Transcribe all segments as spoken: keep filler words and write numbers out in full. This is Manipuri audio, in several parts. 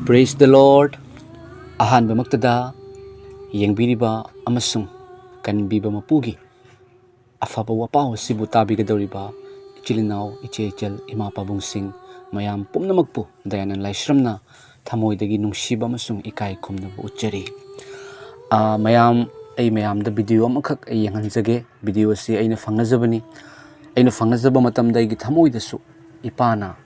Praise the Lord. ꯑꯍꯥꯟꯕꯃꯛꯇꯗ ꯌꯦꯡꯕꯤꯔꯤꯕ ꯑꯃꯁꯨꯡ ꯀꯟꯕꯤꯕ ꯃꯄꯨꯒꯤ ꯑꯐꯕ ꯋꯥꯄꯥꯎ ꯑꯁꯤꯕꯨ ꯇꯥꯕꯤꯒꯗꯧꯔꯤꯕ ꯏꯆꯤꯜ ꯏꯅꯥꯎ, ꯏꯆꯦ ꯏꯆꯜ, ꯏꯃꯥ ꯄꯥꯕꯨꯡꯁꯤꯡ, ꯃꯌꯥꯝ ꯄꯨꯝꯅꯃꯛꯄꯨ ꯗꯌꯥꯅꯟ ꯂꯥꯏꯁ꯭ꯔꯝꯅ ꯊꯃꯣꯏꯗꯒꯤ ꯅꯨꯡꯁꯤꯕ ꯑꯃꯁꯨꯡ ꯏꯀꯥꯏ ꯈꯨꯝꯅꯕ ꯎꯠꯆꯔꯤ꯫ ꯑꯥ, ꯃꯌꯥꯝ, ꯑꯩ ꯃꯌꯥꯝꯗ ꯚꯤꯗꯤꯑꯣ ꯑꯃꯈꯛ ꯑꯩ ꯌꯦꯡꯍꯟꯖꯒꯦ꯫ ꯚꯤꯗꯤꯑꯣ ꯑꯁꯤ ꯑꯩꯅ ꯐꯪꯅꯖꯕꯅꯤ꯫ ꯑꯩꯅ ꯐꯪꯅꯖꯕ ꯃꯇꯝꯗ ꯑꯩꯒꯤ ꯊꯃꯣꯏꯗꯁꯨ ꯏꯄꯥꯅ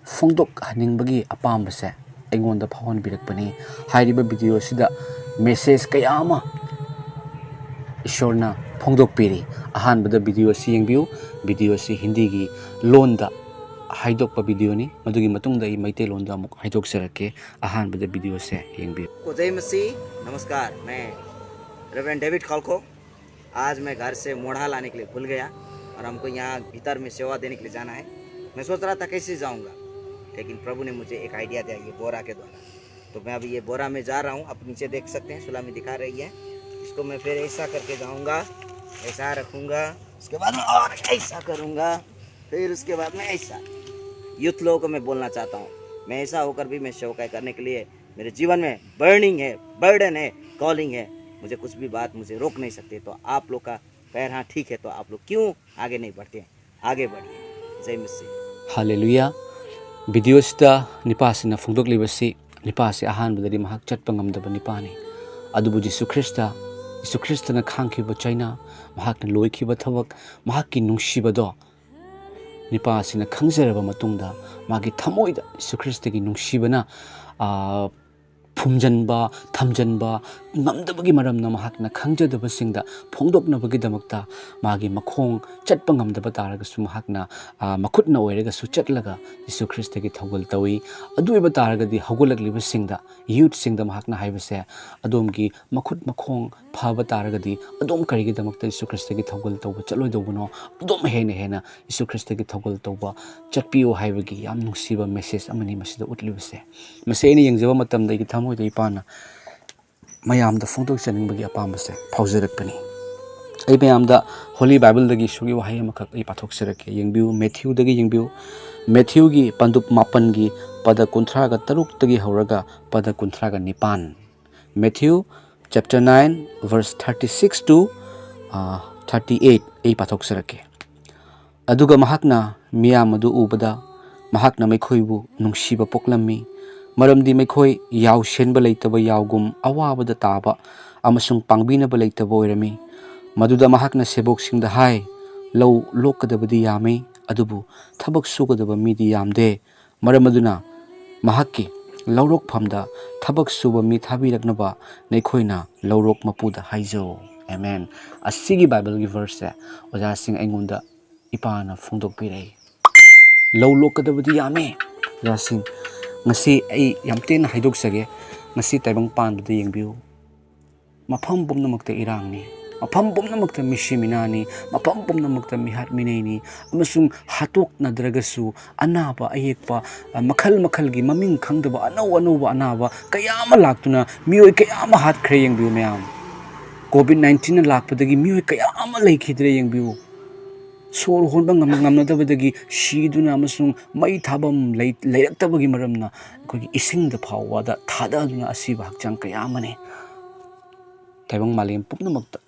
ꯐꯣꯡꯗꯣꯛꯍꯟꯅꯤꯡꯕꯒꯤ ꯑꯄꯥꯝꯕꯁꯦ ꯑꯩꯉꯣꯟꯗ ꯐꯥꯎꯍꯟꯕꯤꯔꯛꯄꯅꯤ꯫ ꯍꯥꯏꯔꯤꯕ ꯚꯤꯗꯤꯑꯣ ꯑꯁꯤꯗ ꯃꯦꯁꯦꯖ ꯀꯌꯥ ꯑꯃ ꯏꯁꯣꯔꯅ ꯐꯣꯡꯗꯣꯛꯄꯤꯔꯤ꯫ ꯑꯍꯥꯟꯕꯗ ꯚꯤꯗꯤꯑꯣ ꯑꯁꯤ ꯌꯦꯡꯕꯤꯌꯨ꯫ ꯚꯤꯗꯤꯑꯣ ꯑꯁꯤ ꯍꯤꯟꯗꯤꯒꯤ ꯂꯣꯟꯗ ꯍꯥꯏꯗꯣꯛꯄ ꯚꯤꯗꯤꯑꯣꯅꯤ꯫ ꯃꯗꯨꯒꯤ ꯃꯇꯨꯡꯗ ꯑꯩ ꯃꯩꯇꯩꯂꯣꯟꯗ ꯑꯃꯨꯛ ꯍꯥꯏꯗꯣꯛꯆꯔꯛꯀꯦ꯫ ꯑꯍꯥꯟꯕꯗ ꯚꯤꯗꯤꯑꯣꯁꯦ ꯌꯦꯡꯕꯤꯌꯨ꯫ को जय मसीह, नमस्कार। मैं रेवरेंड डेविड खलखो। आज मैं घर से मोढ़ा लाने के लिए भूल गया और हमको यहाँ भीतर में सेवा देने के लिए जाना है। मैं सोच रहा था कैसे जाऊँगा, लेकिन प्रभु ने मुझे एक आइडिया दिया ये बोरा के द्वारा। तो मैं अभी ये बोरा में जा रहा हूँ, आप नीचे देख सकते हैं, सुलामी दिखा रही है। इसको मैं फिर ऐसा करके जाऊँगा, ऐसा रखूँगा, उसके बाद में और ऐसा करूँगा, फिर उसके बाद में ऐसा। यूथ लोगों को मैं बोलना चाहता हूँ, मैं ऐसा होकर भी मैं सेवकाई करने के लिए मेरे जीवन में बर्निंग है, बर्डन है, कॉलिंग है। मुझे कुछ भी बात मुझे रोक नहीं सकते। तो आप लोग का पैर हाँ ठीक है, तो आप लोग क्यों आगे नहीं बढ़ते हैं? आगे बढ़िए। जय मसीह। ꯍꯥꯂꯦꯂꯨꯌꯥ꯫ ꯚꯤꯗꯤꯑꯣꯁꯤꯗ ꯅꯤꯄꯥꯁꯤꯅ ꯐꯣꯡꯗꯣꯛꯂꯤꯕꯁꯤ, ꯅꯤꯄꯥꯁꯤ ꯑꯍꯥꯟꯕꯗꯗꯤ ꯃꯍꯥꯛ ꯆꯠꯄ ꯉꯝꯗꯕ ꯅꯤꯄꯥꯅꯤ꯫ ꯑꯗꯨꯕꯨ ꯖꯤꯁꯨ ꯈ꯭ꯔꯤꯁꯇ, ꯖꯤꯁꯨ ꯈ꯭ꯔꯤꯁꯇꯅ ꯈꯥꯡꯈꯤꯕ ꯆꯩꯅꯥ, ꯃꯍꯥꯛꯅ ꯂꯣꯏꯈꯤꯕ ꯊꯕꯛ, ꯃꯍꯥꯛꯀꯤ ꯅꯨꯡꯁꯤꯕꯗꯣ ꯅꯤꯄꯥ ꯑꯁꯤꯅ ꯈꯪꯖꯔꯕ ꯃꯇꯨꯡꯗ, ꯃꯥꯒꯤ ꯊꯃꯣꯏꯗ ꯖꯤꯁꯨ ꯈ꯭ꯔꯤꯁꯇꯒꯤ ꯅꯨꯡꯁꯤꯕꯅ, ꯑꯥ, ꯐꯨꯝꯖꯤꯟꯕ, ꯊꯝꯖꯤꯟꯕ ꯉꯝꯗꯕꯒꯤ ꯃꯔꯝꯅ, ꯃꯍꯥꯛꯅ ꯈꯪꯖꯗꯕꯁꯤꯡꯗ ꯐꯣꯡꯗꯣꯛꯅꯕꯒꯤꯗꯃꯛꯇ ꯃꯥꯒꯤ ꯃꯈꯣꯡ ꯆꯠꯄ ꯉꯝꯗꯕ ꯇꯥꯔꯒꯁꯨ, ꯃꯍꯥꯛꯅ, ꯑꯥ, ꯃꯈꯨꯠꯅ ꯑꯣꯏꯔꯒꯁꯨ ꯆꯠꯂꯒ ꯖꯤꯁꯨ ꯈ꯭ꯔꯤꯁꯇꯒꯤ ꯊꯧꯒꯜ ꯇꯧꯏ꯫ ꯑꯗꯨ ꯑꯣꯏꯕ ꯇꯥꯔꯒꯗꯤ ꯍꯧꯒꯠꯂꯛꯂꯤꯕꯁꯤꯡꯗ, ꯌꯨꯠꯁꯤꯡꯗ ꯃꯍꯥꯛꯅ ꯍꯥꯏꯕꯁꯦ, ꯑꯗꯣꯝꯒꯤ ꯃꯈꯨꯠ ꯃꯈꯣꯡ ꯐꯕ ꯇꯥꯔꯒꯗꯤ ꯑꯗꯣꯝ ꯀꯔꯤꯒꯤꯗꯃꯛꯇ ꯖꯤꯁꯨ ꯈ꯭ꯔꯤꯁꯇꯒꯤ ꯊꯧꯒꯜ ꯇꯧꯕ ꯆꯠꯂꯣꯏꯗꯧꯕꯅꯣ? ꯑꯗꯣꯝ ꯍꯦꯟꯅ ꯍꯦꯟꯅ ꯖꯤꯁꯨ ꯈ꯭ꯔꯤꯁꯇꯒꯤ ꯊꯧꯒꯜ ꯇꯧꯕ ꯆꯠꯄꯤꯌꯨ ꯍꯥꯏꯕꯒꯤ ꯌꯥꯝ ꯅꯨꯡꯁꯤꯕ ꯃꯦꯁꯦꯖ ꯑꯃꯅꯤ ꯃꯁꯤꯗ ꯎꯠꯂꯤꯕꯁꯦ꯫ ꯃꯁꯤ ꯑꯩꯅ ꯌꯦꯡꯖꯕ ꯃꯇꯝꯗ ꯑꯩꯒꯤ ꯊꯃꯣꯏꯗ ꯏꯄꯥꯅ ꯃꯌꯥꯝꯗ ꯐꯣꯡꯗꯣꯛꯆꯅꯤꯡꯕꯒꯤ ꯑꯄꯥꯝꯕꯁꯦ ꯐꯥꯎꯖꯔꯛꯄꯅꯤ꯫ ꯑꯩ ꯃꯌꯥꯝꯗ Holy Bibleꯗꯒꯤ ꯏꯁꯣꯔꯒꯤ ꯋꯥꯍꯩ ꯑꯃꯈꯛ ꯑꯩ ꯄꯥꯊꯣꯛꯆꯔꯛꯀꯦ꯫ ꯌꯦꯡꯕꯤꯌꯨ, ꯃꯦꯊ꯭ꯌꯨꯗꯒꯤ ꯌꯦꯡꯕꯤꯌꯨ꯫ ꯃꯦꯊ꯭ꯌꯨꯒꯤ ꯄꯟꯗꯨꯞ ꯃꯥꯄꯟꯒꯤ ꯄꯗ ꯀꯨꯟꯊ꯭ꯔꯥꯒ ꯇꯔꯨꯛꯇꯒꯤ ꯍꯧꯔꯒ ꯄꯗ ꯀꯨꯟꯊ꯭ꯔꯥꯒ ꯅꯤꯄꯥꯟ꯫ Matthew chapter nine, verse thirty six to, uh, thirty eight ꯑꯩ ꯄꯥꯊꯣꯛꯆꯔꯛꯀꯦ꯫ ꯑꯗꯨꯒ ꯃꯍꯥꯛꯅ ꯃꯤꯌꯥꯝ ꯑꯗꯨ ꯎꯕꯗ ꯃꯍꯥꯛꯅ ꯃꯈꯣꯏꯕꯨ ꯅꯨꯡꯁꯤꯕ ꯄꯣꯛꯂꯝꯃꯤ, ꯃꯔꯝꯗꯤ ꯃꯈꯣꯏ ꯌꯥꯎꯁꯦꯟꯕ ꯂꯩꯇꯕ ꯌꯥꯎꯒꯨꯝ ꯑꯋꯥꯕꯗ ꯇꯥꯕ ꯑꯃꯁꯨꯡ ꯄꯥꯡꯕꯤꯅꯕ ꯂꯩꯇꯕ ꯑꯣꯏꯔꯝꯃꯤ꯫ ꯃꯗꯨꯗ ꯃꯍꯥꯛꯅ ꯁꯦꯕꯣꯛꯁꯤꯡꯗ ꯍꯥꯏ, "ꯂꯧ ꯂꯣꯛꯀꯗꯕꯗꯤ ꯌꯥꯝꯃꯤ, ꯑꯗꯨꯕꯨ ꯊꯕꯛ ꯁꯨꯒꯗꯕ ꯃꯤꯗꯤ ꯌꯥꯝꯗꯦ꯫ ꯃꯔꯝ ꯑꯗꯨꯅ ꯃꯍꯥꯛꯀꯤ ꯂꯧꯔꯣꯛꯐꯝꯗ ꯊꯕꯛ ꯁꯨꯕ ꯃꯤ ꯊꯥꯕꯤꯔꯛꯅꯕ ꯅꯈꯣꯏꯅ ꯂꯧꯔꯣꯛ ꯃꯄꯨꯗ ꯍꯥꯏꯖꯧ꯫" ꯑꯦꯃꯦꯟ꯫ ꯑꯁꯤꯒꯤ ꯕꯥꯏꯕꯜꯒꯤ ꯚꯔꯁꯁꯦ ꯑꯣꯖꯥꯁꯤꯡ ꯑꯩꯉꯣꯟꯗ ꯏꯄꯥꯅ ꯐꯣꯡꯗꯣꯛꯄꯤꯔꯛꯏ꯫ ꯂꯧ ꯂꯣꯛꯀꯗꯕꯗꯤ ꯌꯥꯝꯃꯤ꯫ ꯑꯣꯖꯥꯁꯤꯡ, ꯉꯁꯤ ꯑꯩ ꯌꯥꯝ ꯇꯦꯟꯅ ꯍꯥꯏꯗꯣꯛꯆꯒꯦ꯫ ꯉꯁꯤ ꯇꯥꯏꯕꯪ ꯄꯥꯟꯕꯗ ꯌꯦꯡꯕꯤꯌꯨ꯫ ꯃꯐꯝ ꯄꯨꯝꯅꯃꯛꯇ ꯏꯔꯥꯡꯅꯤ꯫ ꯃꯐꯝ ꯄꯨꯝꯅꯃꯛꯇ ꯃꯤꯁꯤ ꯃꯤꯅꯥꯅꯤ꯫ ꯃꯐꯝ ꯄꯨꯝꯅꯃꯛꯇ ꯃꯤꯍꯥꯠ ꯃꯤꯅꯩꯅꯤ꯫ ꯑꯃꯁꯨꯡ ꯍꯥꯠꯇꯣꯛꯅꯗ꯭ꯔꯒꯁꯨ ꯑꯅꯥꯕ ꯑꯌꯦꯛꯄ, ꯑ, ꯃꯈꯜ ꯃꯈꯜꯒꯤ ꯃꯃꯤꯡ ꯈꯪꯗꯕ ꯑꯅꯧ ꯑꯅꯧꯕ ꯑꯅꯥꯕ ꯀꯌꯥ ꯑꯃ ꯂꯥꯛꯇꯨꯅ ꯃꯤꯑꯣꯏ ꯀꯌꯥ ꯑꯃ ꯍꯥꯠꯈ꯭ꯔꯦ꯫ ꯌꯦꯡꯕꯤꯌꯨ ꯃꯌꯥꯝ, ꯀꯣꯚꯤꯗ ꯅꯥꯏꯟꯇꯤꯟꯅ ꯂꯥꯛꯄꯗꯒꯤ ꯃꯤꯑꯣꯏ ꯀꯌꯥ ꯑꯃ ꯂꯩꯈꯤꯗ꯭ꯔꯦ꯫ ꯌꯦꯡꯕꯤꯌꯨ, ꯁꯣꯔ ꯍꯣꯟꯕ ꯉꯝ-, ꯉꯝꯅꯗꯕꯗꯒꯤ ꯁꯤꯗꯨꯅ ꯑꯃꯁꯨꯡ ꯃꯩ ꯊꯥꯐꯝ ꯂꯩ-, ꯂꯩꯔꯛꯇꯕꯒꯤ ꯃꯔꯝꯅ ꯑꯩꯈꯣꯏꯒꯤ ꯏꯁꯤꯡꯗ ꯐꯥꯎꯕꯗ ꯊꯥꯗꯗꯨꯅ ꯑꯁꯤꯕ ꯍꯛꯆꯥꯡ ꯀꯌꯥ ꯑꯃꯅꯤ꯫ ꯇꯥꯏꯕꯪ ꯃꯥꯂꯦꯝ ꯄꯨꯝꯅꯃꯛꯇ,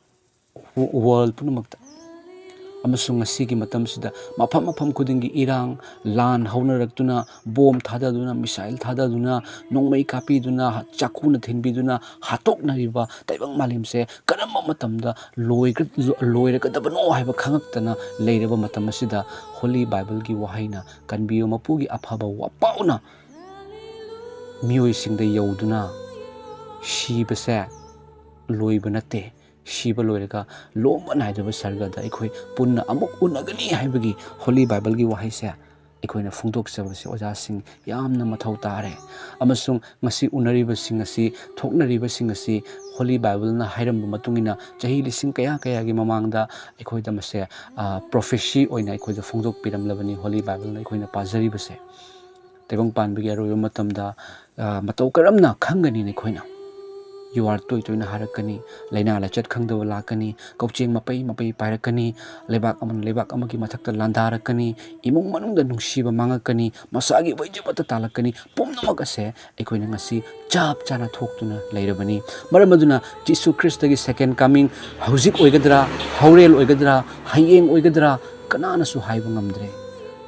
ꯋꯥꯔꯜ ꯄꯨꯝꯅꯃꯛꯇ꯫ ꯑꯃꯁꯨꯡ ꯉꯁꯤꯒꯤ ꯃꯇꯝꯁꯤꯗ ꯃꯐꯝ ꯃꯐꯝ ꯈꯨꯗꯤꯡꯒꯤ ꯏꯔꯥꯡ, ꯂꯥꯟ ꯍꯧꯅꯔꯛꯇꯨꯅ, ꯕꯣꯝ ꯊꯥꯗꯗꯨꯅ, ꯃꯤꯁꯥꯏꯜ ꯊꯥꯗꯗꯨꯅ, ꯅꯣꯡꯃꯩ ꯀꯥꯞꯄꯤꯗꯨꯅ, ꯆꯥꯛꯈꯨꯅ ꯊꯤꯟꯕꯤꯗꯨꯅ ꯍꯥꯠꯇꯣꯛꯅꯔꯤꯕ ꯇꯥꯏꯕꯪ ꯃꯥꯂꯦꯝꯁꯦ ꯀꯔꯝꯕ ꯃꯇꯝꯗ ꯂꯣꯏꯒ-, ꯂꯣꯏꯔꯒꯗꯕꯅꯣ ꯍꯥꯏꯕ ꯈꯪꯉꯛꯇꯅ ꯂꯩꯔꯕ ꯃꯇꯝ ꯑꯁꯤꯗ, ꯍꯣꯂꯤ ꯕꯥꯏꯕꯜꯒꯤ ꯋꯥꯍꯩꯅ, ꯀꯟꯕꯤꯌꯨ ꯃꯄꯨꯒꯤ ꯑꯐꯕ ꯋꯥꯄꯥꯎꯅ ꯃꯤꯑꯣꯏꯁꯤꯡꯗ ꯌꯧꯗꯨꯅ, ꯁꯤꯕꯁꯦ ꯂꯣꯏꯕ ꯅꯠꯇꯦ, ꯁꯤꯕ ꯂꯣꯏꯔꯒ ꯂꯣꯝꯕ ꯅꯥꯏꯗꯕ ꯁꯔꯒꯗ ꯑꯩꯈꯣꯏ ꯄꯨꯟꯅ ꯑꯃꯨꯛ ꯎꯅꯒꯅꯤ ꯍꯥꯏꯕꯒꯤ ꯍꯣꯂꯤ ꯕꯥꯏꯕꯜꯒꯤ ꯋꯥꯍꯩꯁꯦ ꯑꯩꯈꯣꯏꯅ ꯐꯣꯡꯗꯣꯛꯆꯕꯁꯦ ꯑꯣꯖꯥꯁꯤꯡ ꯌꯥꯝꯅ ꯃꯊꯧ ꯇꯥꯔꯦ꯫ ꯑꯃꯁꯨꯡ ꯉꯁꯤ ꯎꯅꯔꯤꯕꯁꯤꯡ ꯑꯁꯤ, ꯊꯣꯛꯅꯔꯤꯕꯁꯤꯡ ꯑꯁꯤ ꯍꯣꯂꯤ ꯕꯥꯏꯕꯜꯅ ꯍꯥꯏꯔꯝꯕ ꯃꯇꯨꯡ ꯏꯟꯅ ꯆꯍꯤ ꯂꯤꯁꯤꯡ ꯀꯌꯥ ꯀꯌꯥꯒꯤ ꯃꯃꯥꯡꯗ ꯑꯩꯈꯣꯏꯗ ꯃꯁꯦ, ꯑ, ꯄ꯭ꯔꯣꯐꯦꯁꯤ ꯑꯣꯏꯅ ꯑꯩꯈꯣꯏꯗ ꯐꯣꯡꯗꯣꯛꯄꯤꯔꯝꯂꯕꯅꯤ ꯍꯣꯂꯤ ꯕꯥꯏꯕꯜꯅ ꯑꯩꯈꯣꯏꯅ ꯄꯥꯖꯔꯤꯕꯁꯦ꯫ ꯇꯥꯏꯕꯪ ꯄꯥꯟꯕꯒꯤ ꯑꯔꯣꯏꯕ ꯃꯇꯝꯗ, ꯑ, ꯃꯇꯧ ꯀꯔꯝꯅ ꯈꯪꯒꯅꯤ ꯑꯩꯈꯣꯏꯅ? ꯌꯨ ꯑꯥꯔ ꯇꯣꯏ ꯇꯣꯏꯅ ꯍꯥꯏꯔꯛꯀꯅꯤ, ꯂꯥꯏꯅꯥ ꯂꯥꯏꯆꯠ ꯈꯪꯗꯕ ꯂꯥꯛꯀꯅꯤ, ꯀꯧꯆꯦꯡ ꯃꯄꯩ ꯃꯄꯩ ꯄꯥꯏꯔꯛꯀꯅꯤ, ꯂꯩꯕꯥꯛ ꯑꯃꯅ ꯂꯩꯕꯥꯛ ꯑꯃꯒꯤ ꯃꯊꯛꯇ ꯂꯥꯟꯗꯥꯔꯛꯀꯅꯤ, ꯏꯃꯨꯡ ꯃꯅꯨꯡꯗ ꯅꯨꯡꯁꯤꯕ ꯃꯥꯡꯉꯛꯀꯅꯤ, ꯃꯁꯥꯒꯤ ꯋꯥꯖꯕꯇ ꯇꯥꯜꯂꯛꯀꯅꯤ꯫ ꯄꯨꯝꯅꯃꯛ ꯑꯁꯦ ꯑꯩꯈꯣꯏꯅ ꯉꯁꯤ ꯆꯞ ꯆꯥꯅ ꯊꯣꯛꯇꯨꯅ ꯂꯩꯔꯕꯅꯤ꯫ ꯃꯔꯝ ꯑꯗꯨꯅ ꯖꯤꯁꯨ ꯈ꯭ꯔꯤꯁꯇꯒꯤ second coming ꯍꯧꯖꯤꯛ ꯑꯣꯏꯒꯗ꯭ꯔꯥ, ꯍꯧꯔꯦꯜ ꯑꯣꯏꯒꯗ꯭ꯔꯥ, ꯍꯌꯦꯡ ꯑꯣꯏꯒꯗ꯭ꯔꯥ, ꯀꯅꯥꯅꯁꯨ ꯍꯥꯏꯕ ꯉꯝꯗ꯭ꯔꯦ꯫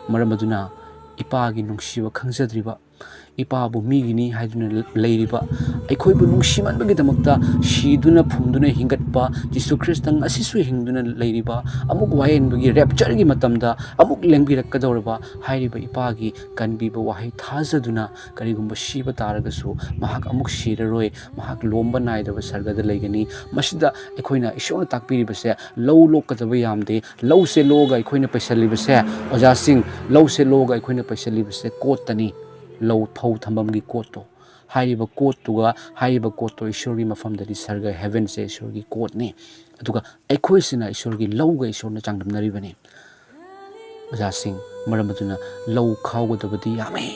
ꯃꯔꯝ ꯑꯗꯨꯅ ꯏꯄꯥꯒꯤ ꯅꯨꯡꯁꯤꯕ ꯈꯪꯖꯗ꯭ꯔꯤꯕ, ꯏꯄꯥꯕꯨ ꯃꯤꯒꯤꯅꯤ ꯍꯥꯏꯗꯨꯅ ꯂꯩꯔꯤꯕ, ꯑꯩꯈꯣꯏꯕꯨ ꯅꯨꯡꯁꯤꯃꯟꯕꯒꯤꯗꯃꯛꯇ ꯁꯤꯗꯨꯅ ꯐꯨꯝꯗꯨꯅ ꯍꯤꯡꯒꯠꯄ ꯖꯤꯁꯨ ꯈ꯭ꯔꯤꯁꯇ ꯉꯁꯤꯁꯨ ꯍꯤꯡꯗꯨꯅ ꯂꯩꯔꯤꯕ, ꯑꯃꯨꯛ ꯋꯥꯌꯦꯟꯕꯒꯤ raptureꯒꯤ ꯃꯇꯝꯗ ꯑꯃꯨꯛ ꯂꯦꯡꯕꯤꯔꯛꯀꯗꯧꯔꯕ ꯍꯥꯏꯔꯤꯕ ꯏꯄꯥꯒꯤ ꯀꯟꯕꯤꯕ ꯋꯥꯍꯩ ꯊꯥꯖꯗꯨꯅ ꯀꯔꯤꯒꯨꯝꯕ ꯁꯤꯕ ꯇꯥꯔꯒꯁꯨ ꯃꯍꯥꯛ ꯑꯃꯨꯛ ꯁꯤꯔꯔꯣꯏ, ꯃꯍꯥꯛ ꯂꯣꯝꯕ ꯅꯥꯏꯗꯕ ꯁꯔꯒꯗ ꯂꯩꯒꯅꯤ꯫ ꯃꯁꯤꯗ ꯑꯩꯈꯣꯏꯅ ꯏꯁꯣꯔꯅ ꯇꯥꯛꯄꯤꯔꯤꯕꯁꯦ ꯂꯧ ꯂꯣꯛꯀꯗꯕ ꯌꯥꯝꯗꯦ꯫ ꯂꯧꯁꯦ ꯂꯣꯛꯑꯒ ꯑꯩꯈꯣꯏꯅ ꯄꯩꯁꯜꯂꯤꯕꯁꯦ, ꯑꯣꯖꯥꯁꯤꯡ, ꯂꯧꯁꯦ ꯂꯣꯛꯑꯒ ꯑꯩꯈꯣꯏꯅ ꯄꯩꯁꯜꯂꯤꯕꯁꯦ ꯀꯣꯠꯇꯅꯤ꯫ ꯂꯧ ꯐꯧ ꯊꯝꯐꯝꯒꯤ ꯀꯣꯠꯇꯣ, ꯍꯥꯏꯔꯤꯕ ꯀꯣꯠꯇꯨꯒ, ꯍꯥꯏꯔꯤꯕ ꯀꯣꯠꯇꯣ ꯏꯁꯣꯔꯒꯤ ꯃꯐꯝꯗꯗꯤ ꯁꯔꯒ heavenꯁꯦ ꯏꯁꯣꯔꯒꯤ ꯀꯣꯠꯅꯤ꯫ ꯑꯗꯨꯒ ꯑꯩꯈꯣꯏꯁꯤꯅ ꯏꯁꯣꯔꯒꯤ ꯂꯧꯒ ꯏꯁꯣꯔꯅ ꯆꯥꯡꯗꯝꯅꯔꯤꯕꯅꯤ꯫ ꯑꯣꯖꯥꯁꯤꯡ, ꯃꯔꯝ ꯑꯗꯨꯅ ꯂꯧ ꯈꯥꯎꯒꯗꯕꯗꯤ ꯌꯥꯝꯃꯤ,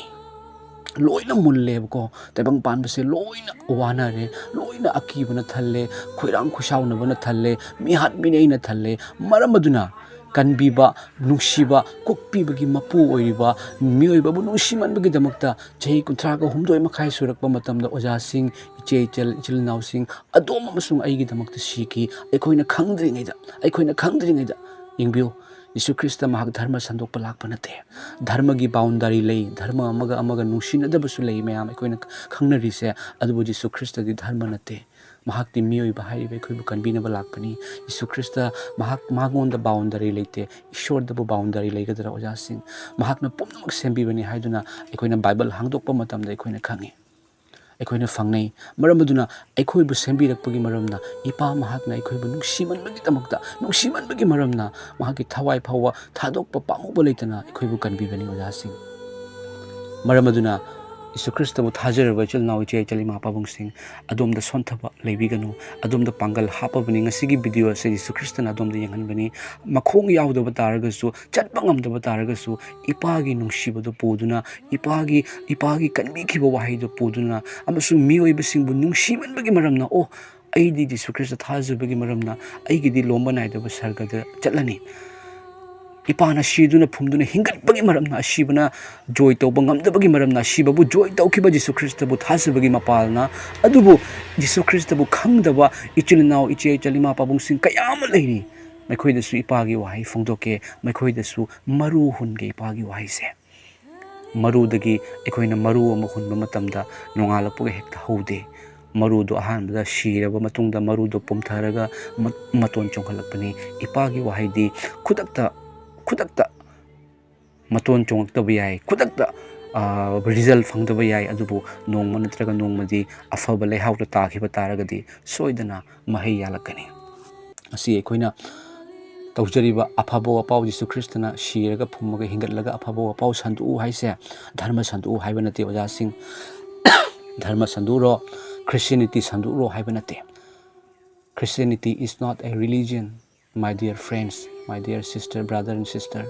ꯂꯣꯏꯅ ꯃꯨꯜꯂꯦꯕꯀꯣ꯫ ꯇꯥꯏꯕꯪ ꯄꯥꯟꯕꯁꯦ ꯂꯣꯏꯅ ꯋꯥꯅꯔꯦ, ꯂꯣꯏꯅ ꯑꯀꯤꯕꯅ ꯊꯜꯂꯦ, ꯈꯣꯏꯔꯥꯡ ꯈꯣꯏꯁꯥꯎꯅꯕꯅ ꯊꯜꯂꯦ, ꯃꯤꯍꯥꯠ ꯃꯤꯅꯩꯅ ꯊꯜꯂꯦ꯫ ꯃꯔꯝ ꯑꯗꯨꯅ ꯀꯟꯕꯤꯕ, ꯅꯨꯡꯁꯤꯕ, ꯀꯣꯛꯄꯤꯕꯒꯤ ꯃꯄꯨ ꯑꯣꯏꯔꯤꯕ ꯃꯤꯑꯣꯏꯕꯕꯨ ꯅꯨꯡꯁꯤꯃꯟꯕꯒꯤꯗꯃꯛꯇ ꯆꯍꯤ ꯀꯨꯟꯊ꯭ꯔꯥꯒ ꯍꯨꯝꯗꯣꯏ ꯃꯈꯥꯏ ꯁꯨꯔꯛꯄ ꯃꯇꯝꯗ ꯑꯣꯖꯥꯁꯤꯡ, ꯏꯆꯦ ꯏꯆꯜ, ꯏꯆꯤꯜ ꯏꯅꯥꯎꯁꯤꯡ, ꯑꯗꯣꯝ ꯑꯃꯁꯨꯡ ꯑꯩꯒꯤꯗꯃꯛꯇ ꯁꯤꯈꯤ꯫ ꯑꯩꯈꯣꯏꯅ ꯈꯪꯗ꯭ꯔꯤꯉꯩꯗ, ꯑꯩꯈꯣꯏꯅ ꯈꯪꯗ꯭ꯔꯤꯉꯩꯗ, ꯌꯦꯡꯕꯤꯌꯨ, ꯌꯤꯁꯨ ꯈ꯭ꯔꯤꯁꯇ ꯃꯍꯥꯛ ꯙꯔꯃ ꯁꯟꯗꯣꯛꯄ ꯂꯥꯛꯄ ꯅꯠꯇꯦ꯫ ꯙꯔꯃꯒꯤ boundary ꯂꯩ, ꯙꯔꯃ ꯑꯃꯒ ꯑꯃꯒ ꯅꯨꯡꯁꯤꯅꯗꯕꯁꯨ ꯂꯩ ꯃꯌꯥꯝ ꯑꯩꯈꯣꯏꯅ ꯈꯪꯅꯔꯤꯁꯦ, ꯑꯗꯨꯕꯨ ꯌꯤꯁꯨ ꯈ꯭ꯔꯤꯁꯇꯗꯤ ꯙꯔꯃ ꯅꯠꯇꯦ꯫ ꯃꯍꯥꯛꯇꯤ ꯃꯤꯑꯣꯏꯕ ꯍꯥꯏꯔꯤꯕ ꯑꯩꯈꯣꯏꯕꯨ ꯀꯟꯕꯤꯅꯕ ꯂꯥꯛꯄꯅꯤ꯫ ꯌꯤꯁꯨ ꯈ꯭ꯔꯤꯁꯇ ꯃꯍꯥꯛ, ꯃꯉꯣꯟꯗ boundary ꯂꯩꯇꯦ꯫ ꯏꯁꯣꯔꯗꯕꯨ boundary ꯂꯩꯒꯗ꯭ꯔꯥ, ꯑꯣꯖꯥꯁꯤꯡ? ꯃꯍꯥꯛꯅ ꯄꯨꯝꯅꯃꯛ ꯁꯦꯝꯕꯤꯕꯅꯤ ꯍꯥꯏꯗꯨꯅ ꯑꯩꯈꯣꯏꯅ ꯕꯥꯏꯕꯜ ꯍꯥꯡꯗꯣꯛꯄ ꯃꯇꯝꯗ ꯑꯩꯈꯣꯏꯅ ꯈꯪꯉꯤ, ꯑꯩꯈꯣꯏꯅ ꯐꯪꯅꯩ꯫ ꯃꯔꯝ ꯑꯗꯨꯅ ꯑꯩꯈꯣꯏꯕꯨ ꯁꯦꯝꯕꯤꯔꯛꯄꯒꯤ ꯃꯔꯝꯅ, ꯏꯄꯥ ꯃꯍꯥꯛꯅ ꯑꯩꯈꯣꯏꯕꯨ ꯅꯨꯡꯁꯤꯃꯟꯕꯒꯤꯗꯃꯛꯇ, ꯅꯨꯡꯁꯤꯃꯟꯕꯒꯤ ꯃꯔꯝꯅ ꯃꯍꯥꯛꯀꯤ ꯊꯋꯥꯏ ꯐꯥꯎꯕ ꯊꯥꯗꯣꯛꯄ ꯄꯥꯝꯃꯨꯕ ꯂꯩꯇꯅ ꯑꯩꯈꯣꯏꯕꯨ ꯀꯟꯕꯤꯕꯅꯤ, ꯑꯣꯖꯥꯁꯤꯡ꯫ ꯃꯔꯝ ꯑꯗꯨꯅ ꯌꯤꯁꯨ ꯈ꯭ꯔꯤꯁꯇꯕꯨ ꯊꯥꯖꯔꯕ ꯏꯆꯤꯜ ꯏꯅꯥꯎ, ꯏꯆꯦ ꯏꯆꯜ, ꯏꯃꯥ ꯄꯥꯕꯨꯡꯁꯤꯡ, ꯑꯗꯣꯝꯗ ꯁꯣꯟꯊꯕ ꯂꯩꯕꯤꯒꯅꯨ꯫ ꯑꯗꯣꯝꯗ ꯄꯥꯡꯒꯜ ꯍꯥꯞꯄꯕꯅꯤ꯫ ꯉꯁꯤꯒꯤ ꯚꯤꯗꯤꯑꯣ ꯑꯁꯤ ꯌꯤꯁꯨ ꯈ꯭ꯔꯤꯁꯇꯅ ꯑꯗꯣꯝꯗ ꯌꯦꯡꯍꯟꯕꯅꯤ꯫ ꯃꯈꯣꯡ ꯌꯥꯎꯗꯕ ꯇꯥꯔꯒꯁꯨ, ꯆꯠꯄ ꯉꯝꯗꯕ ꯇꯥꯔꯒꯁꯨ, ꯏꯄꯥꯒꯤ ꯅꯨꯡꯁꯤꯕꯗꯨ ꯄꯨꯗꯨꯅ, ꯏꯄꯥꯒꯤ, ꯏꯄꯥꯒꯤ ꯀꯟꯕꯤꯈꯤꯕ ꯋꯥꯍꯩꯗꯨ ꯄꯨꯗꯨꯅ, ꯑꯃꯁꯨꯡ ꯃꯤꯑꯣꯏꯕꯁꯤꯡꯕꯨ ꯅꯨꯡꯁꯤꯃꯟꯕꯒꯤ ꯃꯔꯝꯅ, "ꯑꯣ, ꯑꯩꯗꯤ ꯌꯤꯁꯨ ꯈ꯭ꯔꯤꯁꯇ ꯊꯥꯖꯕꯒꯤ ꯃꯔꯝꯅ ꯑꯩꯒꯤꯗꯤ ꯂꯣꯝꯕ ꯅꯥꯏꯗꯕ ꯁꯔꯒꯗ ꯆꯠꯂꯅꯤ꯫ ꯏꯄꯥꯅ ꯁꯤꯗꯨꯅ ꯐꯨꯝꯗꯨꯅ ꯍꯤꯡꯒꯠꯄꯒꯤ ꯃꯔꯝꯅ, ꯑꯁꯤꯕꯅ ꯖꯣꯏ ꯇꯧꯕ ꯉꯝꯗꯕꯒꯤ ꯃꯔꯝꯅ, ꯑꯁꯤꯕꯕꯨ ꯖꯣꯏ ꯇꯧꯈꯤꯕ ꯌꯤꯁꯨ ꯈ꯭ꯔꯤꯁꯇꯕꯨ ꯊꯥꯖꯕꯒꯤ ꯃꯄꯥꯜꯅ꯫ ꯑꯗꯨꯕꯨ ꯌꯤꯁꯨ ꯈ꯭ꯔꯤꯁꯇꯕꯨ ꯈꯪꯗꯕ ꯏꯆꯤꯜ ꯏꯅꯥꯎ, ꯏꯆꯦ ꯏꯆꯜ, ꯏꯃꯥ ꯄꯥꯕꯨꯡꯁꯤꯡ ꯀꯌꯥ ꯑꯃ ꯂꯩꯔꯤ꯫ ꯃꯈꯣꯏꯗꯁꯨ ꯏꯄꯥꯒꯤ ꯋꯥꯍꯩ ꯐꯣꯡꯗꯣꯛꯀꯦ, ꯃꯈꯣꯏꯗꯁꯨ ꯃꯔꯨ ꯍꯨꯟꯒꯦ ꯏꯄꯥꯒꯤ ꯋꯥꯍꯩꯁꯦ꯫ ꯃꯔꯨꯗꯒꯤ ꯑꯩꯈꯣꯏꯅ ꯃꯔꯨ ꯑꯃ ꯍꯨꯟꯕ ꯃꯇꯝꯗ ꯅꯣꯡꯉꯥꯜꯂꯛꯄꯒ ꯍꯦꯛꯇ ꯍꯧꯗꯦ꯫ ꯃꯔꯨꯗꯣ ꯑꯍꯥꯟꯕꯗ ꯁꯤꯔꯕ ꯃꯇꯨꯡꯗ ꯃꯔꯨꯗꯣ ꯄꯨꯝꯊꯔꯒ ꯃ-, ꯃꯇꯣꯟ ꯆꯣꯡꯈꯠꯂꯛꯄꯅꯤ꯫ ꯏꯄꯥꯒꯤ ꯋꯥꯍꯩꯗꯤ ꯈꯨꯗꯛꯇ, ꯈꯨꯗꯛꯇ ꯃꯇꯣꯟ ꯆꯣꯡꯂꯛꯇꯕ ꯌꯥꯏ, ꯈꯨꯗꯛꯇ, ꯑ, ꯔꯤꯖꯜ ꯐꯪꯗꯕ ꯌꯥꯏ, ꯑꯗꯨꯕꯨ ꯅꯣꯡꯃ ꯅꯠꯇ꯭ꯔꯒ ꯅꯣꯡꯃꯗꯤ ꯑꯐꯕ ꯂꯩꯍꯥꯎꯗ ꯇꯥꯈꯤꯕ ꯇꯥꯔꯒꯗꯤ ꯁꯣꯏꯗꯅ ꯃꯍꯩ ꯌꯥꯜꯂꯛꯀꯅꯤ꯫ ꯑꯁꯤ ꯑꯩꯈꯣꯏꯅ ꯇꯧꯖꯔꯤꯕ ꯑꯐꯕ ꯋꯥꯄꯥꯎ ꯖꯤꯁꯨ ꯈ꯭ꯔꯤꯁꯇꯅ ꯁꯤꯔꯒ ꯐꯨꯝꯃꯒ ꯍꯤꯡꯒꯠꯂꯒ ꯑꯐꯕ ꯋꯥꯄꯥꯎ ꯁꯟꯗꯣꯛꯎ ꯍꯥꯏꯁꯦ, ꯙꯔꯃ ꯁꯟꯗꯣꯛꯎ ꯍꯥꯏꯕ ꯅꯠꯇꯦ ꯑꯣꯖꯥꯁꯤꯡ꯫ ꯙꯔꯃ ꯁꯟꯗꯣꯛꯎꯔꯣ, Christianity ꯁꯟꯗꯣꯛꯎꯔꯣ ꯍꯥꯏꯕ ꯅꯠꯇꯦ꯫ Christianity is not a religion, my dear friends, my dear sister, brother and sister.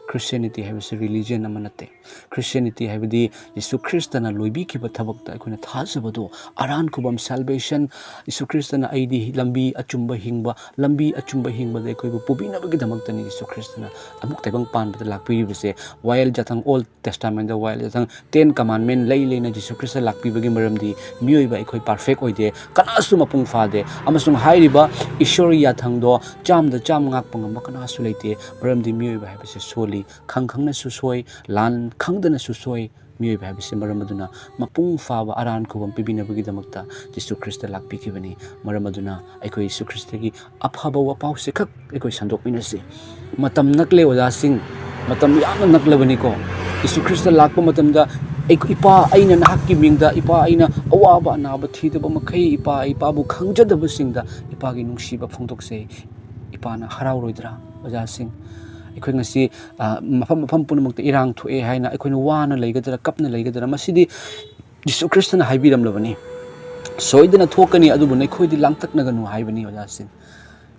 Christianity ꯍꯥꯏꯕꯁꯤ religion ꯑꯃ ꯅꯠꯇꯦ꯫ Christianity ꯍꯥꯏꯕꯗꯤ ꯖꯤꯁꯨ ꯈ꯭ꯔꯤꯁꯇꯅ ꯂꯣꯏꯕꯤꯈꯤꯕ ꯊꯕꯛꯇ ꯑꯩꯈꯣꯏꯅ ꯊꯥꯖꯕꯗꯣ, ꯑꯔꯥꯟ ꯈꯨꯕꯝ, salvation, ꯖꯤꯁꯨ ꯈ꯭ꯔꯤꯁꯇꯅ ꯑꯩꯗꯤ ꯂꯝꯕꯤ ꯑꯆꯨꯝꯕ ꯍꯤꯡꯕ, ꯂꯝꯕꯤ ꯑꯆꯨꯝꯕ ꯍꯤꯡꯕꯗ ꯑꯩꯈꯣꯏꯕꯨ ꯄꯨꯕꯤꯅꯕꯒꯤꯗꯃꯛꯇꯅꯤ ꯖꯤꯁꯨ ꯈ꯭ꯔꯤꯁꯇꯅ ꯑꯃꯨꯛ ꯇꯥꯏꯕꯪ ꯄꯥꯟꯕꯗ ꯂꯥꯛꯄꯤꯔꯤꯕꯁꯦ꯫ ꯋꯥꯌꯦꯜ ꯌꯥꯊꯪ, Old Testament ꯗ ꯋꯥꯌꯦꯜ ꯌꯥꯊꯪ, Ten Commandment ꯂꯩ ꯂꯩꯅ ꯖꯤꯁꯨ ꯈ꯭ꯔꯤꯁꯇ ꯂꯥꯛꯄꯤꯕꯒꯤ ꯃꯔꯝꯗꯤ ꯃꯤꯑꯣꯏꯕ ꯑꯩꯈꯣꯏ perfect ꯑꯣꯏꯗꯦ, ꯀꯅꯥꯁꯨ ꯃꯄꯨꯡ ꯐꯥꯗꯦ꯫ ꯑꯃꯁꯨꯡ ꯍꯥꯏꯔꯤꯕ ꯏꯁꯣꯔꯒꯤ ꯌꯥꯊꯪꯗꯣ ꯆꯥꯝꯗ ꯆꯥꯝ ꯉꯥꯛꯄ ꯉꯝꯕ ꯀꯅꯥꯁꯨ ꯂꯩꯇꯦ, ꯃꯔꯝꯗꯤ ꯃꯤꯑꯣꯏꯕ ꯍꯥꯏꯕꯁꯦ ꯁꯣꯜꯂꯤ, ꯈꯪ ꯈꯪꯅꯁꯨ ꯁꯣꯏ, ꯂꯥꯟ ꯈꯪꯗꯅꯁꯨ ꯁꯣꯏ꯫ ꯃꯤꯑꯣꯏꯕ ꯍꯥꯏꯕꯁꯤ ꯃꯔꯝ ꯑꯗꯨꯅ ꯃꯄꯨꯡ ꯐꯥꯕ ꯑꯔꯥꯟ ꯈꯨꯕꯝ ꯄꯤꯕꯤꯅꯕꯒꯤꯗꯃꯛꯇ ꯖꯤꯁꯨ ꯈ꯭ꯔꯤꯁꯇ ꯂꯥꯛꯄꯤꯈꯤꯕꯅꯤ꯫ ꯃꯔꯝ ꯑꯗꯨꯅ ꯑꯩꯈꯣꯏ ꯖꯤꯁꯨ ꯈ꯭ꯔꯤꯁꯇꯒꯤ ꯑꯐꯕ ꯋꯥꯄꯥꯎꯁꯦ ꯈꯛ ꯑꯩꯈꯣꯏ ꯁꯟꯗꯣꯛꯃꯤꯟꯅꯁꯤ꯫ ꯃꯇꯝ ꯅꯛꯂꯦ ꯑꯣꯖꯥꯁꯤꯡ, ꯃꯇꯝ ꯌꯥꯝꯅ ꯅꯛꯂꯕꯅꯤꯀꯣ꯫ ꯖꯤꯁꯨ ꯈ꯭ꯔꯤꯁꯇ ꯂꯥꯛꯄ ꯃꯇꯝꯗ, "ꯑꯩ, ꯏꯄꯥ, ꯑꯩꯅ ꯅꯍꯥꯛꯀꯤ ꯃꯤꯡꯗ, ꯏꯄꯥ, ꯑꯩꯅ ꯑꯋꯥꯕ ꯑꯅꯥꯕ ꯊꯤꯗꯕ ꯃꯈꯩ, ꯏꯄꯥ, ꯏꯄꯥꯕꯨ ꯈꯪꯖꯗꯕꯁꯤꯡꯗ ꯏꯄꯥꯒꯤ ꯅꯨꯡꯁꯤꯕ ꯐꯣꯡꯗꯣꯛꯆꯩ", ꯏꯄꯥꯅ ꯍꯔꯥꯎꯔꯣꯏꯗ꯭ꯔꯥ ꯑꯣꯖꯥꯁꯤꯡ? ꯑꯩꯈꯣꯏ ꯉꯁꯤ, ꯑ, ꯃꯐꯝ ꯃꯐꯝ ꯄꯨꯝꯅꯃꯛꯇ ꯏꯔꯥꯡ ꯊꯣꯛꯑꯦ ꯍꯥꯏꯅ ꯑꯩꯈꯣꯏꯅ ꯋꯥꯅ ꯂꯩꯒꯗ꯭ꯔꯥ, ꯀꯞꯅ ꯂꯩꯒꯗ꯭ꯔꯥ? ꯃꯁꯤꯗꯤ ꯖꯤꯁꯨ ꯈ꯭ꯔꯤꯁꯇꯅ ꯍꯥꯏꯕꯤꯔꯝꯂꯕꯅꯤ, "ꯁꯣꯏꯗꯅ ꯊꯣꯛꯀꯅꯤ, ꯑꯗꯨꯕꯨ ꯅꯈꯣꯏꯗꯤ ꯂꯥꯡꯇꯛꯅꯒꯅꯨ" ꯍꯥꯏꯕꯅꯤ, ꯑꯣꯖꯥꯁꯤꯡ,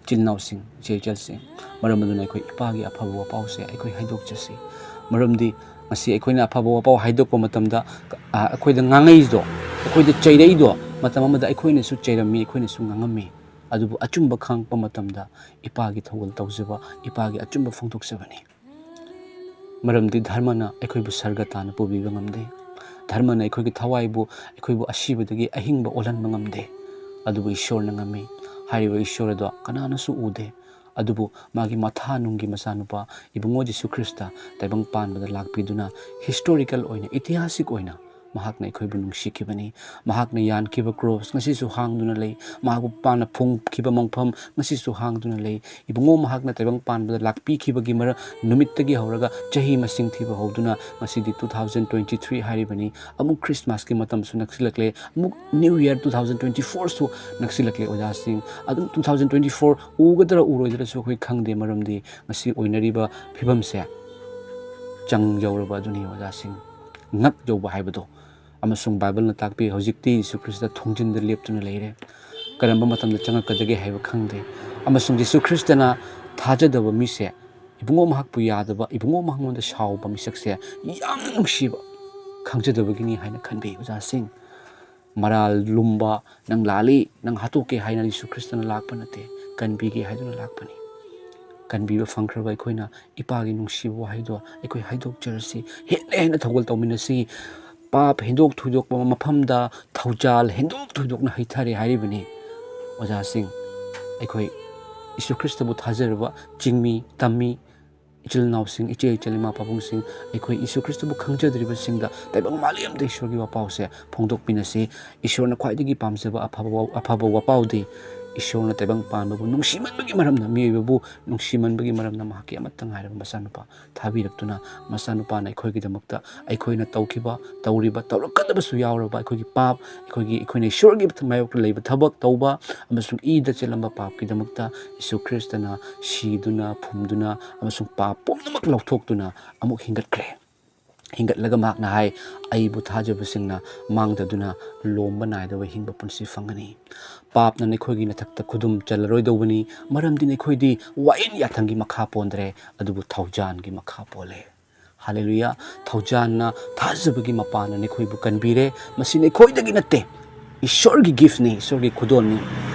ꯏꯆꯤꯜ ꯏꯅꯥꯎꯁꯤꯡ, ꯏꯆꯦ ꯏꯆꯜꯁꯤꯡ꯫ ꯃꯔꯝ ꯑꯗꯨꯅ ꯑꯩꯈꯣꯏ ꯏꯄꯥꯒꯤ ꯑꯐꯕ ꯋꯥꯄꯥꯎꯁꯦ ꯑꯩꯈꯣꯏ ꯍꯥꯏꯗꯣꯛꯆꯁꯤ꯫ ꯃꯔꯝꯗꯤ ꯉꯁꯤ ꯑꯩꯈꯣꯏꯅ ꯑꯐꯕ ꯋꯥꯄꯥꯎ ꯍꯥꯏꯗꯣꯛꯄ ꯃꯇꯝꯗ, ꯑ, ꯑꯩꯈꯣꯏꯗ ꯉꯥꯡꯉꯩꯗꯣ, ꯑꯩꯈꯣꯏꯗ ꯆꯩꯔꯛꯏꯗꯣ, ꯃꯇꯝ ꯑꯃꯗ ꯑꯩꯈꯣꯏꯅꯁꯨ ꯆꯩꯔꯝꯃꯤ, ꯑꯩꯈꯣꯏꯅꯁꯨ ꯉꯥꯡꯉꯝꯃꯤ꯫ ꯑꯗꯨꯕꯨ ꯑꯆꯨꯝꯕ ꯈꯪꯉꯛꯄ ꯃꯇꯝꯗ ꯏꯄꯥꯒꯤ ꯊꯧꯒꯜ ꯇꯧꯖꯕ, ꯏꯄꯥꯒꯤ ꯑꯆꯨꯝꯕ ꯐꯣꯡꯗꯣꯛꯆꯕꯅꯤ꯫ ꯃꯔꯝꯗꯤ ꯙꯔꯃꯅ ꯑꯩꯈꯣꯏꯕꯨ ꯁꯔꯒ ꯇꯥꯟꯅ ꯄꯨꯕꯤꯕ ꯉꯝꯗꯦ꯫ ꯙꯔꯃꯅ ꯑꯩꯈꯣꯏꯒꯤ ꯊꯋꯥꯏꯕꯨ, ꯑꯩꯈꯣꯏꯕꯨ ꯑꯁꯤꯕꯗꯒꯤ ꯑꯍꯤꯡꯕ ꯑꯣꯜꯍꯟꯕ ꯉꯝꯗꯦ꯫ ꯑꯗꯨꯕꯨ ꯏꯁꯣꯔꯅ ꯉꯝꯃꯤ꯫ ꯍꯥꯏꯔꯤꯕ ꯏꯁꯣꯔ ꯑꯗꯣ ꯀꯅꯥꯅꯁꯨ ꯎꯗꯦ꯫ ꯑꯗꯨꯕꯨ ꯃꯥꯒꯤ ꯃꯊꯥꯅꯨꯡꯒꯤ ꯃꯆꯥꯅꯨꯄꯥ ꯏꯕꯨꯡꯉꯣ ꯖꯤꯁꯨ ꯈ꯭ꯔꯤꯁꯇ ꯇꯥꯏꯕꯪ ꯄꯥꯟꯕꯗ ꯂꯥꯛꯄꯤꯗꯨꯅ historical ꯑꯣꯏꯅ, ꯏꯇꯤꯍꯥꯁꯤꯛ ꯑꯣꯏꯅ ꯃꯍꯥꯛꯅ ꯑꯩꯈꯣꯏꯕꯨ ꯅꯨꯡꯁꯤꯈꯤꯕꯅꯤ꯫ ꯃꯍꯥꯛꯅ ꯌꯥꯟꯈꯤꯕ ꯀ꯭ꯔꯣꯁ ꯉꯁꯤꯁꯨ ꯍꯥꯡꯗꯨꯅ ꯂꯩ꯫ ꯃꯍꯥꯛꯄꯨ ꯄꯥꯟꯅ ꯐꯣꯡꯈꯤꯕ ꯃꯪꯐꯝ ꯉꯁꯤꯁꯨ ꯍꯥꯡꯗꯨꯅ ꯂꯩ꯫ ꯏꯕꯨꯡꯉꯣ ꯃꯍꯥꯛꯅ ꯇꯥꯏꯕꯪ ꯄꯥꯟꯕꯗ ꯂꯥꯛꯄꯤꯈꯤꯕꯒꯤ ꯃꯔ-, ꯅꯨꯃꯤꯠꯇꯒꯤ ꯍꯧꯔꯒ ꯆꯍꯤ ꯃꯁꯤꯡ ꯊꯤꯕ ꯍꯧꯗꯨꯅ ꯉꯁꯤꯗꯤ two thousand twenty three ꯍꯥꯏꯔꯤꯕꯅꯤ꯫ ꯑꯃꯨꯛ ꯈ꯭ꯔꯤꯁꯃꯥꯁꯀꯤ ꯃꯇꯝꯁꯨ ꯅꯛꯁꯤꯜꯂꯛꯂꯦ, ꯑꯃꯨꯛ New Year two thousand twenty fourꯁꯨ ꯅꯛꯁꯤꯜꯂꯛꯂꯦ꯫ ꯑꯣꯖꯥꯁꯤꯡ, ꯑꯗꯨꯝ two thousand twenty four ꯎꯒꯗ꯭ꯔꯥ ꯎꯔꯣꯏꯗ꯭ꯔꯥꯁꯨ ꯑꯩꯈꯣꯏ ꯈꯪꯗꯦ, ꯃꯔꯝꯗꯤ ꯉꯁꯤ ꯑꯣꯏꯅꯔꯤꯕ ꯐꯤꯕꯝꯁꯦ ꯆꯪ ꯌꯧꯔꯕ ꯑꯗꯨꯅꯤ꯫ ꯑꯣꯖꯥꯁꯤꯡ, ꯉꯛ ꯌꯧꯕ ꯍꯥꯏꯕꯗꯣ꯫ ꯑꯃꯁꯨꯡ ꯕꯥꯏꯕꯜꯅ ꯇꯥꯛꯄꯤ, ꯍꯧꯖꯤꯛꯇꯤ ꯖꯤꯁꯨ ꯈ꯭ꯔꯤꯁꯇ ꯊꯣꯡꯖꯤꯟꯗ ꯂꯦꯞꯇꯨꯅ ꯂꯩꯔꯦ꯫ ꯀꯔꯝꯕ ꯃꯇꯝꯗ ꯆꯪꯉꯛꯀꯗꯒꯦ ꯍꯥꯏꯕ ꯈꯪꯗꯦ꯫ ꯑꯃꯁꯨꯡ ꯖꯤꯁꯨ ꯈ꯭ꯔꯤꯁꯇꯅ ꯊꯥꯖꯗꯕ ꯃꯤꯁꯦ, ꯏꯕꯨꯡꯉꯣ ꯃꯍꯥꯛꯄꯨ ꯌꯥꯗꯕ, ꯏꯕꯨꯡꯉꯣ ꯃꯉꯣꯟꯗ ꯁꯥꯎꯕ ꯃꯤꯁꯛꯁꯦ ꯌꯥꯝꯅ ꯅꯨꯡꯁꯤꯕ ꯈꯪꯖꯗꯕꯒꯤꯅꯤ ꯍꯥꯏꯅ ꯈꯟꯕꯤ꯫ ꯑꯣꯖꯥꯁꯤꯡ, ꯃꯔꯥꯜ ꯂꯨꯝꯕ, "ꯅꯪ ꯂꯥꯜꯂꯤ, ꯅꯪ ꯍꯥꯠꯇꯣꯛꯀꯦ" ꯍꯥꯏꯅ ꯖꯤꯁꯨ ꯈ꯭ꯔꯤꯁꯇꯅ ꯂꯥꯛꯄ ꯅꯠꯇꯦ, ꯀꯟꯕꯤꯒꯦ ꯍꯥꯏꯗꯨꯅ ꯂꯥꯛꯄꯅꯤ꯫ ꯀꯟꯕꯤꯕ ꯐꯪꯈ꯭ꯔꯕ ꯑꯩꯈꯣꯏꯅ ꯏꯄꯥꯒꯤ ꯅꯨꯡꯁꯤꯕ ꯋꯥꯍꯩꯗꯣ ꯑꯩꯈꯣꯏ ꯍꯥꯏꯗꯣꯛꯆꯔꯁꯤ, ꯍꯦꯟꯅ ꯍꯦꯟꯅ ꯊꯧꯒꯜ ꯇꯧꯃꯤꯟꯅꯁꯤ꯫ ꯄꯥꯞ ꯍꯦꯟꯗꯣꯛ ꯊꯣꯏꯗꯣꯛꯄ ꯃꯐꯝꯗ ꯊꯧꯖꯥꯜ ꯍꯦꯟꯗꯣꯛ ꯊꯣꯏꯗꯣꯛꯅ ꯍꯩꯊꯔꯦ ꯍꯥꯏꯔꯤꯕꯅꯤ꯫ ꯑꯣꯖꯥꯁꯤꯡ, ꯑꯩꯈꯣꯏ ꯖꯤꯁꯨ ꯈ꯭ꯔꯤꯁꯇꯕꯨ ꯊꯥꯖꯔꯕ ꯆꯤꯡꯃꯤ, ꯇꯝꯃꯤ, ꯏꯆꯤꯜ ꯏꯅꯥꯎꯁꯤꯡ, ꯏꯆꯦ ꯏꯆꯜ, ꯏꯃꯥ ꯄꯥꯕꯨꯡꯁꯤꯡ, ꯑꯩꯈꯣꯏ ꯖꯤꯁꯨ ꯈ꯭ꯔꯤꯁꯇꯕꯨ ꯈꯪꯖꯗ꯭ꯔꯤꯕꯁꯤꯡꯗ ꯇꯥꯏꯕꯪ ꯃꯥꯂꯦꯝꯗ ꯏꯁꯣꯔꯒꯤ ꯋꯥꯄꯥꯎꯁꯦ ꯐꯣꯡꯗꯣꯛꯃꯤꯟꯅꯁꯤ꯫ ꯏꯁꯣꯔꯅ ꯈ꯭ꯋꯥꯏꯗꯒꯤ ꯄꯥꯝꯖꯕ ꯑꯐꯕ ꯋꯥ-, ꯑꯐꯕ ꯋꯥꯄꯥꯎꯗꯤ ꯏꯁꯣꯔꯅ ꯇꯥꯏꯕꯪ ꯄꯥꯟꯕꯕꯨ ꯅꯨꯡꯁꯤꯃꯟꯕꯒꯤ ꯃꯔꯝꯅ, ꯃꯤꯑꯣꯏꯕꯕꯨ ꯅꯨꯡꯁꯤꯃꯟꯕꯒꯤ ꯃꯔꯝꯅ ꯃꯍꯥꯛꯀꯤ ꯑꯃꯠꯇ ꯉꯥꯏꯔꯕ ꯃꯆꯥꯅꯨꯄꯥ ꯊꯥꯕꯤꯔꯛꯇꯨꯅ, ꯃꯆꯥꯅꯨꯄꯥꯅ ꯑꯩꯈꯣꯏꯒꯤꯗꯃꯛꯇ ꯑꯩꯈꯣꯏꯅ ꯇꯧꯈꯤꯕ, ꯇꯧꯔꯤꯕ, ꯇꯧꯔꯛꯀꯗꯕꯁꯨ ꯌꯥꯎꯔꯕ ꯑꯩꯈꯣꯏꯒꯤ ꯄꯥꯞ, ꯑꯩꯈꯣꯏꯒꯤ, ꯑꯩꯈꯣꯏꯅ ꯏꯁꯣꯔꯒꯤ ꯃꯥꯌꯣꯛꯇ ꯂꯩꯕ ꯊꯕꯛ ꯇꯧꯕ ꯑꯃꯁꯨꯡ ꯏꯗ ꯆꯦꯜꯂꯝꯕ ꯄꯥꯞꯀꯤꯗꯃꯛꯇ ꯌꯤꯁꯨ ꯈ꯭ꯔꯤꯁꯇꯅ ꯁꯤꯗꯨꯅ, ꯐꯨꯝꯗꯨꯅ ꯑꯃꯁꯨꯡ ꯄꯥꯞ ꯄꯨꯝꯅꯃꯛ ꯂꯧꯊꯣꯛꯇꯨꯅ ꯑꯃꯨꯛ ꯍꯤꯡꯒꯠꯈ꯭ꯔꯦ꯫ ꯍꯤꯡꯒꯠꯂꯒ ꯃꯍꯥꯛꯅ ꯍꯥꯏ, "ꯑꯩꯕꯨ ꯊꯥꯖꯕꯁꯤꯡꯅ ꯃꯥꯡꯗꯗꯨꯅ ꯂꯣꯝꯕ ꯅꯥꯏꯗꯕ ꯍꯤꯡꯕ ꯄꯨꯟꯁꯤ ꯐꯪꯒꯅꯤ꯫ ꯄꯥꯞꯅ ꯅꯈꯣꯏꯒꯤ ꯅꯊꯛꯇ ꯈꯨꯗꯨꯝ ꯆꯜꯂꯔꯣꯏꯗꯧꯕꯅꯤ, ꯃꯔꯝꯗꯤ ꯅꯈꯣꯏꯗꯤ ꯋꯥꯌꯦꯜ ꯌꯥꯊꯪꯒꯤ ꯃꯈꯥ ꯄꯣꯟꯗ꯭ꯔꯦ, ꯑꯗꯨꯕꯨ ꯊꯧꯖꯥꯟꯒꯤ ꯃꯈꯥ ꯄꯣꯜꯂꯦ꯫" ꯍꯥꯂꯦꯂꯨꯌꯥ! ꯊꯧꯖꯥꯟꯅ, ꯊꯥꯖꯕꯒꯤ ꯃꯄꯥꯟꯅ ꯅꯈꯣꯏꯕꯨ ꯀꯟꯕꯤꯔꯦ꯫ ꯃꯁꯤ ꯅꯈꯣꯏꯗꯒꯤ ꯅꯠꯇꯦ, ꯏꯁꯣꯔꯒꯤ ꯒꯤꯐꯅꯤ, ꯏꯁꯣꯔꯒꯤ ꯈꯨꯗꯣꯜꯅꯤ꯫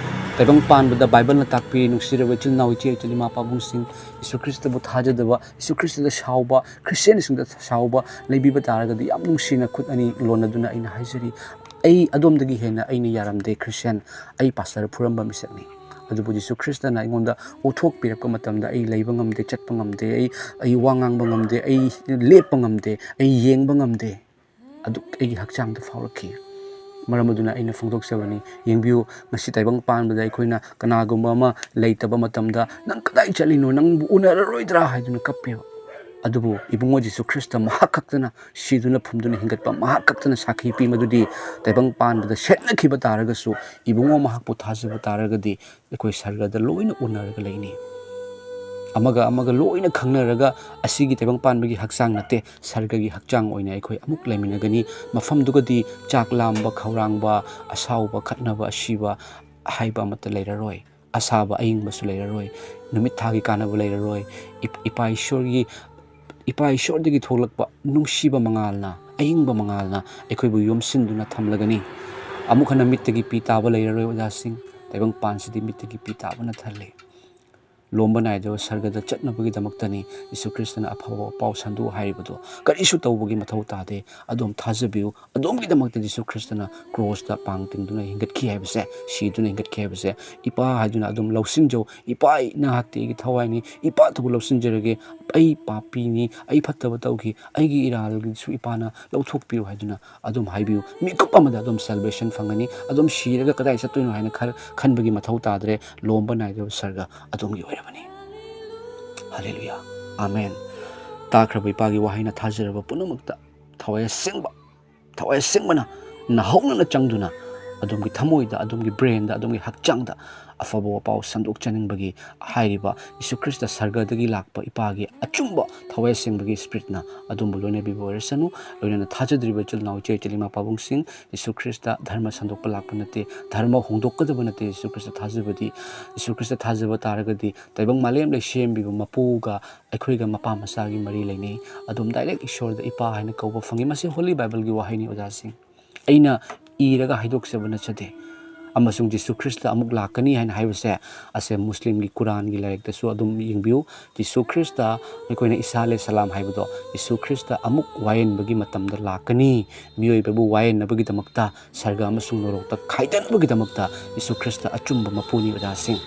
ꯇꯥꯏꯕꯪ ꯄꯥꯟꯕꯗ ꯕꯥꯏꯕꯜꯅ ꯇꯥꯛꯄꯤ, ꯅꯨꯡꯁꯤꯔꯕ ꯏꯆꯤꯜ ꯏꯅꯥꯎ, ꯏꯆꯦ ꯏꯆꯜ, ꯏꯃꯥ ꯄꯥꯕꯨꯡꯁꯤꯡ, ꯌꯤꯁꯨ ꯈ꯭ꯔꯤꯁꯇꯕꯨ ꯊꯥꯖꯗꯕ, ꯌꯤꯁꯨ ꯈ꯭ꯔꯤꯁꯇꯗ ꯁꯥꯎꯕ, ꯈ꯭ꯔꯤꯁꯇꯤꯌꯥꯟꯁꯤꯡꯗ ꯁꯥꯎꯕ ꯂꯩꯕꯤꯕ ꯇꯥꯔꯒꯗꯤ ꯌꯥꯝ ꯅꯨꯡꯁꯤꯅ ꯈꯨꯠ ꯑꯅꯤ ꯂꯣꯟꯅꯗꯨꯅ ꯑꯩꯅ ꯍꯥꯏꯖꯔꯤ, ꯑꯩ ꯑꯗꯣꯝꯗꯒꯤ ꯍꯦꯟꯅ ꯑꯩꯅ ꯌꯥꯔꯝꯗꯦ ꯈ꯭ꯔꯤꯁꯇꯤꯌꯥꯟ, ꯑꯩ ꯄꯥꯁꯇꯔ ꯐꯨꯔꯝꯕ ꯃꯤꯁꯛꯅꯤ꯫ ꯑꯗꯨꯕꯨ ꯌꯤꯁꯨ ꯈ꯭ꯔꯤꯁꯇꯅ ꯑꯩꯉꯣꯟꯗ ꯎꯠꯊꯣꯛꯄꯤꯔꯛꯄ ꯃꯇꯝꯗ ꯑꯩ ꯂꯩꯕ ꯉꯝꯗꯦ, ꯆꯠꯄ ꯉꯝꯗꯦ, ꯑꯩ, ꯑꯩ ꯋꯥ ꯉꯥꯡꯕ ꯉꯝꯗꯦ, ꯑꯩ ꯂꯦꯞꯄ ꯉꯝꯗꯦ, ꯑꯩ ꯌꯦꯡꯕ ꯉꯝꯗꯦ꯫ ꯑꯗꯨꯛ ꯑꯩꯒꯤ ꯍꯛꯆꯥꯡꯗ ꯐꯥꯎꯔꯛꯈꯤ꯫ ꯃꯔꯝ ꯑꯗꯨꯅ ꯑꯩꯅ ꯐꯣꯡꯗꯣꯛꯆꯕꯅꯤ꯫ ꯌꯦꯡꯕꯤꯌꯨ, ꯉꯁꯤ ꯇꯥꯏꯕꯪ ꯄꯥꯟꯕꯗ ꯑꯩꯈꯣꯏꯅ ꯀꯅꯥꯒꯨꯝꯕ ꯑꯃ ꯂꯩꯇꯕ ꯃꯇꯝꯗ, "ꯅꯪ ꯀꯗꯥꯏ ꯆꯠꯂꯤꯅꯣ? ꯅꯪꯕꯨ ꯎꯅꯔꯔꯣꯏꯗ꯭ꯔꯥ?" ꯍꯥꯏꯗꯨꯅ ꯀꯞꯄꯦꯕ꯫ ꯑꯗꯨꯕꯨ ꯏꯕꯨꯡꯉꯣ ꯖꯤꯁꯨ ꯈ꯭ꯔꯤꯁꯇ ꯃꯍꯥꯛ ꯈꯛꯇꯅ ꯁꯤꯗꯨꯅ ꯐꯨꯝꯗꯨꯅ ꯍꯤꯡꯒꯠꯄ, ꯃꯍꯥꯛ ꯈꯛꯇꯅ ꯁꯥꯈꯤ ꯄꯤ ꯃꯗꯨꯗꯤ ꯇꯥꯏꯕꯪ ꯄꯥꯟꯕꯗ ꯁꯦꯠꯅꯈꯤꯕ ꯇꯥꯔꯒꯁꯨ, ꯏꯕꯨꯡꯉꯣ ꯃꯍꯥꯛꯄꯨ ꯊꯥꯖꯕ ꯇꯥꯔꯒꯗꯤ ꯑꯩꯈꯣꯏ ꯁꯔꯒꯗ ꯂꯣꯏꯅ ꯎꯅꯔꯒ ꯂꯩꯅꯤ꯫ ꯑꯃꯒ ꯑꯃꯒ ꯂꯣꯏꯅ ꯈꯪꯅꯔꯒ ꯑꯁꯤꯒꯤ ꯇꯥꯏꯕꯪ ꯄꯥꯟꯕꯒꯤ ꯍꯛꯆꯥꯡ ꯅꯠꯇꯦ, ꯁꯔꯒꯒꯤ ꯍꯛꯆꯥꯡ ꯑꯣꯏꯅ ꯑꯩꯈꯣꯏ ꯑꯃꯨꯛ ꯂꯩꯃꯤꯟꯅꯒꯅꯤ꯫ ꯃꯐꯝꯗꯨꯒꯗꯤ ꯆꯥꯛ ꯂꯥꯝꯕ, ꯈꯧꯔꯥꯡꯕ, ꯑꯁꯥꯎꯕ, ꯈꯠꯅꯕ, ꯑꯁꯤꯕ ꯍꯥꯏꯕ ꯑꯃꯠꯇ ꯂꯩꯔꯔꯣꯏ꯫ ꯑꯁꯥꯕ ꯑꯏꯪꯕꯁꯨ ꯂꯩꯔꯔꯣꯏ꯫ ꯅꯨꯃꯤꯠ ꯊꯥꯒꯤ ꯀꯥꯟꯅꯕ ꯂꯩꯔꯔꯣꯏ꯫ ꯏꯞ-, ꯏꯄꯥ ꯏꯁꯣꯔꯒꯤ, ꯏꯄꯥ ꯏꯁꯣꯔꯗꯒꯤ ꯊꯣꯛꯂꯛꯄ ꯅꯨꯡꯁꯤꯕ ꯃꯉꯥꯜꯅ, ꯑꯏꯪꯕ ꯃꯉꯥꯜꯅ ꯑꯩꯈꯣꯏꯕꯨ ꯌꯣꯝꯁꯤꯟꯗꯨꯅ ꯊꯝꯂꯒꯅꯤ꯫ ꯑꯃꯨꯛ ꯍꯟꯅ ꯃꯤꯠꯇꯒꯤ ꯄꯤ ꯇꯥꯕ ꯂꯩꯔꯔꯣꯏ ꯑꯣꯖꯥꯁꯤꯡ꯫ ꯇꯥꯏꯕꯪ ꯄꯥꯟꯁꯤꯗꯤ ꯃꯤꯠꯇꯒꯤ ꯄꯤ ꯇꯥꯕꯅ ꯊꯜꯂꯤ꯫ ꯂꯣꯝꯕ ꯅꯥꯏꯗꯕ ꯁꯔꯒꯗ ꯆꯠꯅꯕꯒꯤꯗꯃꯛꯇꯅꯤ ꯌꯤꯁꯨ ꯈ꯭ꯔꯤꯁꯇꯅ ꯑꯐꯕ ꯄꯥꯎ ꯁꯟꯗꯣꯛꯎ ꯍꯥꯏꯔꯤꯕꯗꯨ꯫ ꯀꯔꯤꯁꯨ ꯇꯧꯕꯒꯤ ꯃꯊꯧ ꯇꯥꯗꯦ꯫ ꯑꯗꯣꯝ ꯊꯥꯖꯕꯤꯌꯨ, ꯑꯗꯣꯝꯒꯤꯗꯃꯛꯇ ꯌꯤꯁꯨ ꯈ꯭ꯔꯤꯁꯇꯅ ꯀ꯭ꯔꯣꯁꯇ ꯄꯥꯡ ꯇꯤꯡꯗꯨꯅ ꯍꯤꯡꯒꯠꯈꯤ ꯍꯥꯏꯕꯁꯦ, ꯁꯤꯗꯨꯅ ꯍꯤꯡꯒꯠꯈꯤ ꯍꯥꯏꯕꯁꯦ꯫ "ꯏꯄꯥ" ꯍꯥꯏꯗꯨꯅ ꯑꯗꯨꯝ ꯂꯧꯁꯤꯟꯖꯧ꯫ "ꯏꯄꯥ, ꯅꯍꯥꯛꯇꯤ ꯑꯩꯒꯤ ꯊꯋꯥꯏꯅꯤ, ꯏꯄꯥ ꯊꯧꯕ ꯂꯧꯁꯤꯟꯖꯔꯒꯦ, "ꯑꯩ ꯄꯥꯄꯤꯅꯤ, ꯑꯩ ꯐꯠꯇꯕ ꯇꯧꯈꯤ, ꯑꯩꯒꯤ ꯏꯔꯥꯜꯒꯤꯁꯨ ꯏꯄꯥꯅ ꯂꯧꯊꯣꯛꯄꯤꯌꯨ" ꯍꯥꯏꯗꯨꯅ ꯑꯗꯨꯝ ꯍꯥꯏꯕꯤꯌꯨ꯫ ꯃꯤꯀꯨꯞ ꯑꯃꯗ ꯑꯗꯨꯝ salvation ꯐꯪꯒꯅꯤ꯫ ꯑꯗꯨꯝ ꯁꯤꯔꯒ ꯀꯗꯥꯏ ꯆꯠꯇꯣꯏꯅꯣ ꯍꯥꯏꯅ ꯈꯜ-, ꯈꯟꯕꯒꯤ ꯃꯊꯧ ꯇꯥꯗ꯭ꯔꯦ꯫ ꯂꯣꯝꯕ ꯅꯥꯏꯗꯕ ꯁꯔꯒ ꯑꯗꯣꯝꯒꯤ ꯑꯣꯏꯔꯕꯅꯤ꯫ ꯍꯜꯂꯦꯂꯨꯌꯥ꯫ ꯑꯥꯃꯦꯟ꯫ ꯇꯥꯈ꯭ꯔꯕ ꯏꯄꯥꯒꯤ ꯋꯥꯍꯩꯅ ꯊꯥꯖꯔꯕ ꯄꯨꯝꯅꯃꯛꯇ ꯊꯋꯥꯏ ꯑꯁꯦꯡꯕ, ꯊꯋꯥꯏ ꯑꯁꯦꯡꯕꯅ ꯅꯍꯧꯅꯅ ꯆꯪꯗꯨꯅ ꯑꯗꯣꯝꯒꯤ ꯊꯃꯣꯏꯗ, ꯑꯗꯣꯝꯒꯤ brainꯗ, ꯑꯗꯣꯝꯒꯤ ꯍꯛꯆꯥꯡꯗ ꯑꯐꯕ ꯋꯥꯄꯥꯎ ꯁꯟꯗꯣꯛꯆꯅꯤꯡꯕꯒꯤ ꯍꯥꯏꯔꯤꯕ ꯌꯤꯁꯨ ꯈ꯭ꯔꯤꯁꯇ ꯁꯔꯒꯗꯒꯤ ꯂꯥꯛꯄ ꯏꯄꯥꯒꯤ ꯑꯆꯨꯝꯕ ꯊꯋꯥꯏ ꯑꯁꯦꯡꯕꯒꯤ spiritꯅ ꯑꯗꯣꯝꯕꯨ ꯂꯣꯏꯅꯕꯤꯕ ꯑꯣꯏꯔꯁꯅꯨ꯫ ꯂꯣꯏꯅꯅ ꯊꯥꯖꯗ꯭ꯔꯤꯕ ꯏꯆꯤꯜ ꯏꯅꯥꯎ ꯏꯆꯦ ꯏꯆꯤꯜ ꯏꯃꯥ ꯄꯥꯕꯨꯡꯁꯤꯡ, ꯌꯤꯁꯨ ꯈ꯭ꯔꯤꯁꯇ ꯙꯔꯃ ꯁꯟꯗꯣꯛꯄ ꯂꯥꯛꯄ ꯅꯠꯇꯦ, ꯙꯔꯃ ꯍꯣꯡꯗꯣꯛꯀꯗꯕ ꯅꯠꯇꯦ꯫ ꯌꯤꯁꯨ ꯈ꯭ꯔꯤꯁꯇ ꯊꯥꯖꯕꯗꯤ, ꯌꯤꯁꯨ ꯈ꯭ꯔꯤꯁꯇ ꯊꯥꯖꯕ ꯇꯥꯔꯒꯗꯤ ꯇꯥꯏꯕꯪ ꯃꯥꯂꯦꯝ ꯂꯩ ꯁꯦꯝꯕꯤꯕ ꯃꯄꯨꯒ ꯑꯩꯈꯣꯏꯒ ꯃꯄꯥ ꯃꯆꯥꯒꯤ ꯃꯔꯤ ꯂꯩꯅꯩ꯫ ꯑꯗꯨꯝ direct ꯏꯁꯣꯔꯗ ꯏꯄꯥ ꯍꯥꯏꯅ ꯀꯧꯕ ꯐꯪꯉꯤ꯫ ꯃꯁꯤ Holy Bibleꯒꯤ ꯋꯥꯍꯩꯅꯤ ꯑꯣꯖꯥꯁꯤꯡ꯫ ꯑꯩꯅ ꯏꯔꯒ ꯍꯥꯏꯗꯣꯛꯆꯕ ꯅꯠꯆꯗꯦ꯫ ꯑꯃꯁꯨꯡ ꯖꯤꯁꯨ ꯈ꯭ꯔꯤꯁꯇ ꯑꯃꯨꯛ ꯂꯥꯛꯀꯅꯤ ꯍꯥꯏꯅ ꯍꯥꯏꯕꯁꯦ, ꯑꯁꯦ ꯃꯨꯁꯂꯤꯝꯒꯤ ꯀꯨꯔꯥꯟꯒꯤ ꯂꯥꯏꯔꯤꯛꯇꯁꯨ ꯑꯗꯨꯝ ꯌꯦꯡꯕꯤꯌꯨ꯫ ꯖꯤꯁꯨ ꯈ꯭ꯔꯤꯁꯇ ꯑꯩꯈꯣꯏꯅ ꯏꯁꯥ ꯑꯂꯦ ꯁꯂꯥꯝ ꯍꯥꯏꯕꯗꯣ, ꯖꯤꯁꯨ ꯈ꯭ꯔꯤꯁꯇ ꯑꯃꯨꯛ ꯋꯥꯌꯦꯟꯕꯒꯤ ꯃꯇꯝꯗ ꯂꯥꯛꯀꯅꯤ꯫ ꯃꯤꯑꯣꯏꯕꯕꯨ ꯋꯥꯌꯦꯟꯅꯕꯒꯤꯗꯃꯛꯇ, ꯁꯔꯒ ꯑꯃꯁꯨꯡ ꯅꯣꯔꯣꯛꯇ ꯈꯥꯏꯗꯅꯕꯒꯤꯗꯃꯛꯇ ꯖꯤꯁꯨ ꯈ꯭ꯔꯤꯁꯇ ꯑꯆꯨꯝꯕ ꯃꯄꯨꯅꯤ ꯑꯣꯖꯥꯁꯤꯡ꯫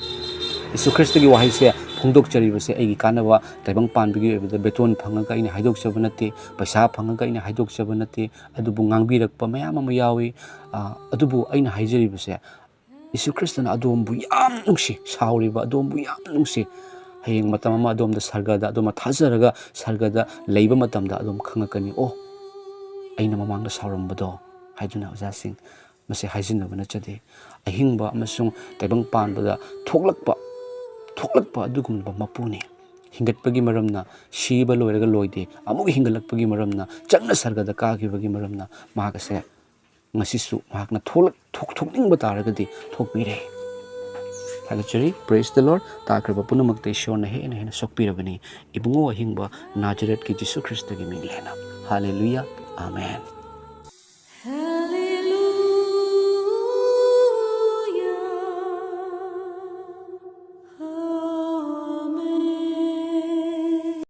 ꯖꯤꯁꯨ ꯈ꯭ꯔꯤꯁꯇꯒꯤ ꯋꯥꯍꯩꯁꯦ ꯐꯣꯡꯗꯣꯛꯆꯔꯤꯕꯁꯦ ꯑꯩꯒꯤ ꯀꯥꯟꯅꯕ, ꯇꯥꯏꯕꯪ ꯄꯥꯟꯕꯒꯤ ꯑꯣꯏꯕꯗ ꯕꯦꯇꯣꯟ ꯐꯪꯉꯒ ꯑꯩꯅ ꯍꯥꯏꯗꯣꯛꯆꯕ ꯅꯠꯇꯦ, ꯄꯩꯁꯥ ꯐꯪꯉꯒ ꯑꯩꯅ ꯍꯥꯏꯗꯣꯛꯆꯕ ꯅꯠꯇꯦ, ꯑꯗꯨꯕꯨ ꯉꯥꯡꯕꯤꯔꯛꯄ ꯃꯌꯥꯝ ꯑꯃ ꯌꯥꯎꯏ꯫ ꯑ, ꯑꯗꯨꯕꯨ ꯑꯩꯅ ꯍꯥꯏꯖꯔꯤꯕꯁꯦ, ꯌꯤꯁꯨ ꯈ꯭ꯔꯤꯁꯇꯅ ꯑꯗꯣꯝꯕꯨ ꯌꯥꯝ ꯅꯨꯡꯁꯤ, ꯁꯥꯎꯔꯤꯕ ꯑꯗꯣꯝꯕꯨ ꯌꯥꯝ ꯅꯨꯡꯁꯤ꯫ ꯍꯌꯦꯡ ꯃꯇꯝ ꯑꯃ ꯑꯗꯣꯝꯗ ꯁꯔꯒꯗ, ꯑꯗꯣꯝꯕꯨ ꯊꯥꯖꯔꯒ ꯁꯔꯒꯗ ꯂꯩꯕ ꯃꯇꯝꯗ ꯑꯗꯣꯝ ꯈꯪꯉꯛꯀꯅꯤ, "ꯑꯣ, ꯑꯩꯅ ꯃꯃꯥꯡꯗ ꯁꯥꯎꯔꯝꯕꯗꯣ" ꯍꯥꯏꯗꯨꯅ꯫ ꯑꯣꯖꯥꯁꯤꯡ, ꯃꯁꯤ ꯍꯥꯏꯖꯤꯟꯅꯕ ꯅꯠꯆꯗꯦ꯫ ꯑꯍꯤꯡꯕ ꯑꯃꯁꯨꯡ ꯇꯥꯏꯕꯪ ꯄꯥꯟꯕꯗ ꯊꯣꯛꯂꯛꯄ, ꯊꯣꯛꯂꯛꯄ ꯑꯗꯨꯒꯨꯝꯂꯕ ꯃꯄꯨꯅꯤ꯫ ꯍꯤꯡꯒꯠꯄꯒꯤ ꯃꯔꯝꯅ, ꯁꯤꯕ ꯂꯣꯏꯔꯒ ꯂꯣꯏꯗꯦ, ꯑꯃꯨꯛ ꯍꯤꯡꯒꯠꯂꯛꯄꯒꯤ ꯃꯔꯝꯅ, ꯆꯪꯅ ꯁꯔꯒꯗ ꯀꯥꯈꯤꯕꯒꯤ ꯃꯔꯝꯅ ꯃꯍꯥꯛ ꯑꯁꯦ ꯉꯁꯤꯁꯨ ꯃꯍꯥꯛꯅ ꯊꯣꯛꯂꯛ-, ꯊꯣꯛ-, ꯊꯣꯛꯅꯤꯡꯕ ꯇꯥꯔꯒꯗꯤ ꯊꯣꯛꯄꯤꯔꯦ꯫ ꯊꯥꯒꯠꯆꯔꯤ꯫ Praise the Lord꯫ ꯇꯥꯈ꯭ꯔꯕ ꯄꯨꯝꯅꯃꯛꯇ ꯏꯁꯣꯔꯅ ꯍꯦꯟꯅ ꯍꯦꯟꯅ ꯁꯣꯛꯄꯤꯔꯕꯅꯤ꯫ ꯏꯕꯨꯡꯉꯣ ꯑꯍꯤꯡꯕ ꯅꯥꯖꯔꯦꯠꯀꯤ ꯖꯤꯁꯨ ꯈ꯭ꯔꯤꯁꯇꯒꯤ ꯃꯤꯡ ꯂꯦꯟꯅ꯫ ꯍꯥꯂꯦꯂꯨꯌꯥ꯫ ꯑꯥꯃꯦꯟ꯫